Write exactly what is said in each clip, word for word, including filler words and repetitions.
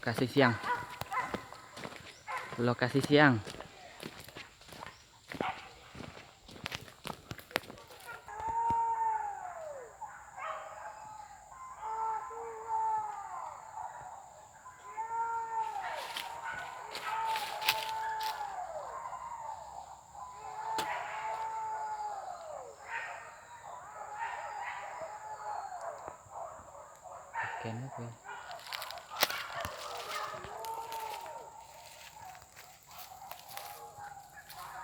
Lokasi siang. Lokasi siang. Ikan apa?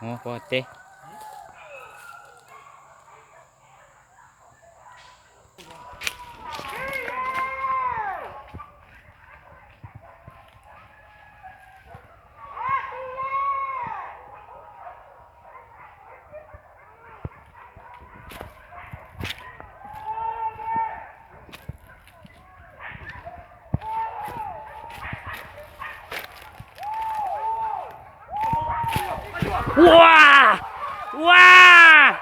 Oh, poteh. Wah! Wah!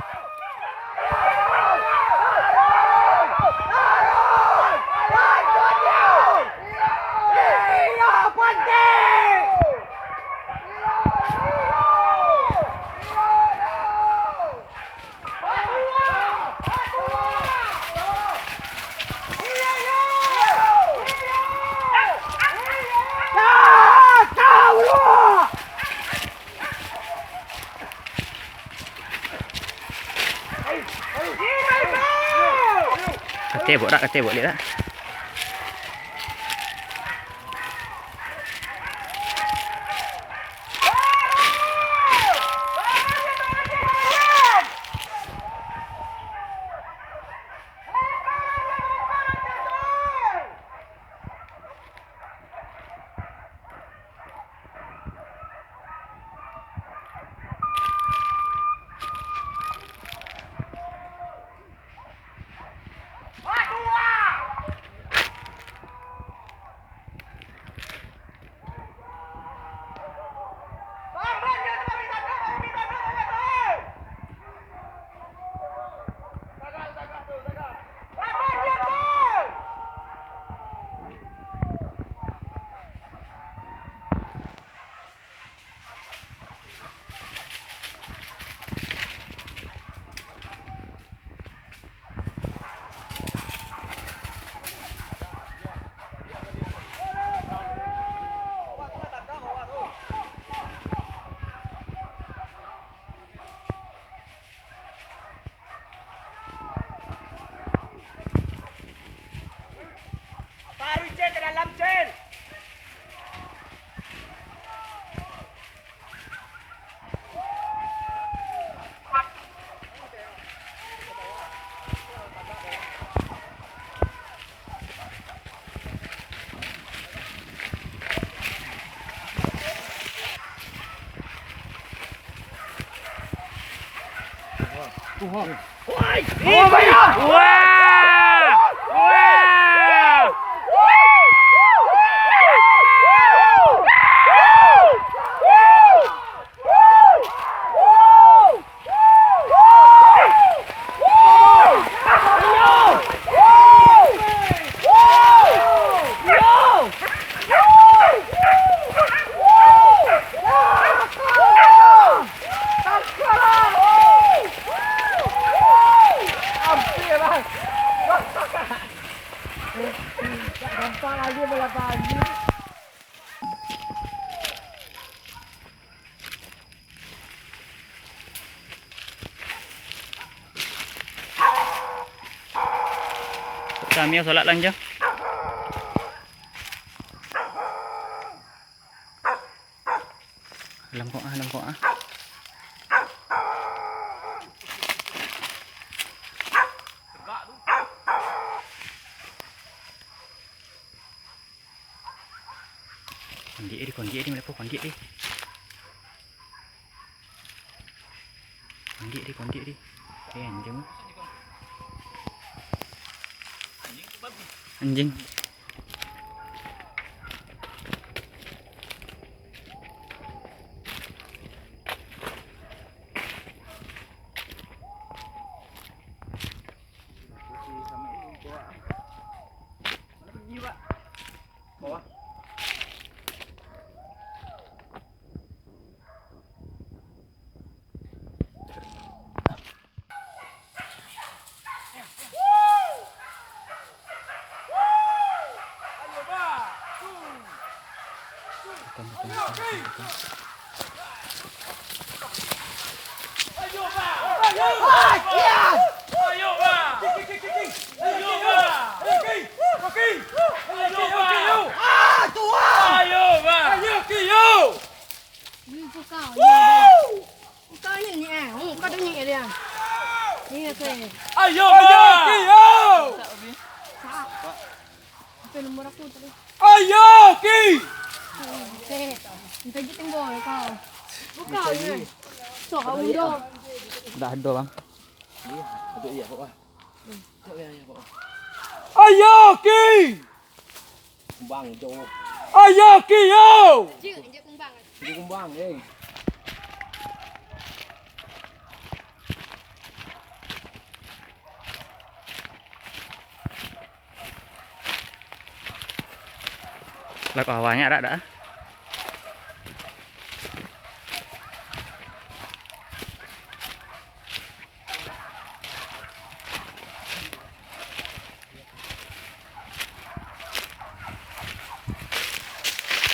Katebok dak, katebok liak dak. Taruih, Cen, ka dalam, Cen! Wah! Wah! Wah! Gampang aja balapan. Kami salat lanjang. Dalam kok ah, dalam kok ah. Kondiak di, kondiak di, melepoh kondiak di. Kondiak di, kondiak di. Eh, anjing. Anjing. Bawah. Ayo, Bang! Ayo, Bang! Ayo, Bang! Ayo, Kiyo! Ih, kau, kau ni, eh. Oh, kau dah ni, eh, dia. Ni, oke. Ayo, Bang! Ayo, Kiyo! Apa nomor aku tadi? Ayo, Ki! Oke. Minta je tembok kau. Buka je. Sok, kau udah. Dah ada, Bang. Iya, ada iya, Pak. Ayo, Ki! Kumbang, jo. Ayo, Ki, yo! Injek, injek kumbang. Injek kumbang, eh. Lah, kau awalnya ada, ada.